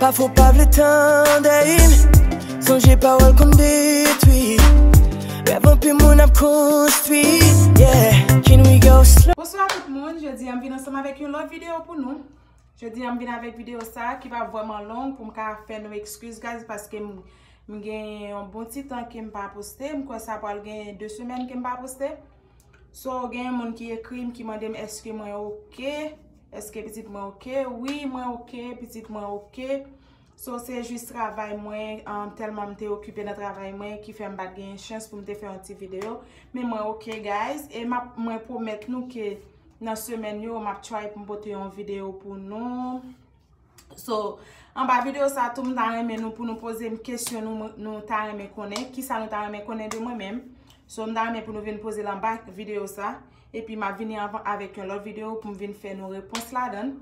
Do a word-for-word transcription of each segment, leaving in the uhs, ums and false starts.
Pafwa w pa vle tande m. Sonje pawòl konn detwi. Rèv anpil moun ap konstwi. Yeah, can we go slow? Bonswa tout moun, jodi a m vin ansanm avèk yon lòt videyo pou nou. Jodi a m vin avèk videyo sa ki pa vrèman long pou m ka fè nou ekskiz, guys, paske m, m gen yon bon ti tan ke m pa poste. M kwè sa pral gen de semèn ke m pa poste. So, gen yon moun ki ekri m, ki mande m èske mwen oke, èske pitit mwen oke. Wi, mwen oke, pitit mwen oke. So, se jis travay mwen, um, tèlman m te okipe nan travay mwen, ki fè m pa t gen chans pou m te fè yon ti videyo. Men mwen oke, guys. E m ap, mwen pwomèt nou ke nan semèn yo, m ap try pou m pote yon videyo pou nou. So, anba videyo sa tou, m ta renmen nou pou nou poze m kesyon nou, nou ta renmen konnen. Kisa nou ta renmen konnen de mwen menm? So, m ta renmen pou nou vin poze l anba videyo sa. Epi m ap vini anvan avèk yon lòt videyo pou m vin fè nou repons ladan l.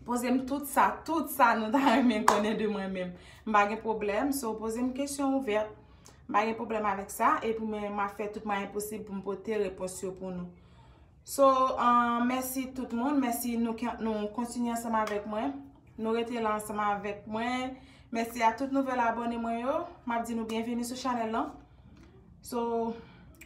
Poze m tout sa, tout sa nou ta renmen konnen de mwen menm. M pa gen pwoblèm, so poze m kesyon ouvè. M pa gen pwoblèm avèk sa, epi mwen, m ap fè tout mwayen posib pou m pote repons yo pou nou. So, uh, mèsi tout moun, mèsi nou, nou kontinye ansanm avèk mwen. Nou rete la ansanm avèk mwen. Mèsi a tout nouvèl abòne mwen yo. M ap di nou byenveni sou chanèl lan. So,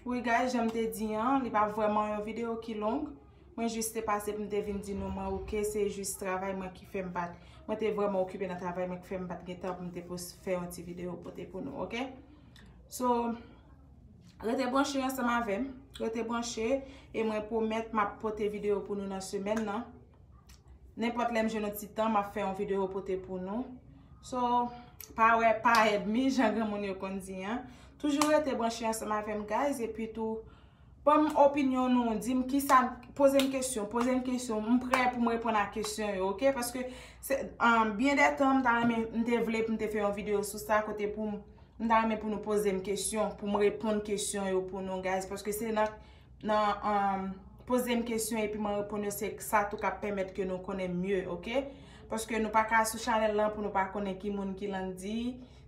wi guys, jan m te di an, li pa vrèman yon videyo ki long. Mwen jis te pase pou m te vin di nou mwen oke, se jis travay mwen ki fè m pa t, mwen te vrèman okipe nan travay mwen ki fè m pa t gen tan pou m te pos-, fè yon ti videyo pote pou nou, oke? So, rete branche ansanm avè m, rete branche, e mwen pwomèt m ap pote videyo pou nou nan semèn nan. Nenpòt lè m jwenn yon ti tan, m ap fè yon videyo pote pou nou. So, pa wè, pa èdmi, jan granmoun yo konn di an. Toujou rete branche ansanm avè m, guys, epi tou, ban m opinyon nou, di m kisa, poze m kesyon, poze m kesyon, m prè pou m reponn a kesyon yo, oke? Paske se, um, byen dè tan, m ta renmen, m te vle pou m te fè yon videyo sou sa, kote pou m, m ta renmen pou nou poze m kesyon, pou m reponn kesyon yo pou nou, guys, paske se nan, nan, um, poze m kesyon epi mwen reponn yo, se sa tou k ap pèmèt ke nou konnen m mye, oke? Paske nou pa ka sou chanèl lan pou nou pa konnen ki moun ki Landy.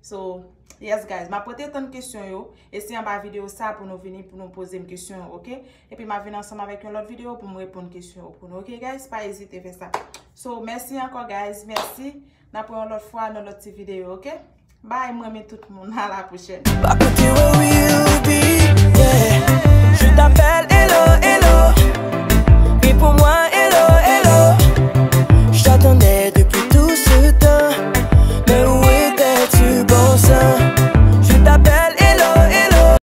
So, yes, guys, m ap rete tann kesyon yo. E se anba videyo sa pou nou vini, pou nou poze m kesyon yo, oke? Epi m ap vin ansanm avèk yon lòt videyo pou m reponn kesyon yo pou nou, oke, guys? Pa ezite fè sa. So, mèsi ankò, guys, mèsi. N ap wè yon lòt fwa nan lòt ti videyo, oke? Bye, m renmen tout moun. A la pwochèn. Ba kote where we'll be, yeah.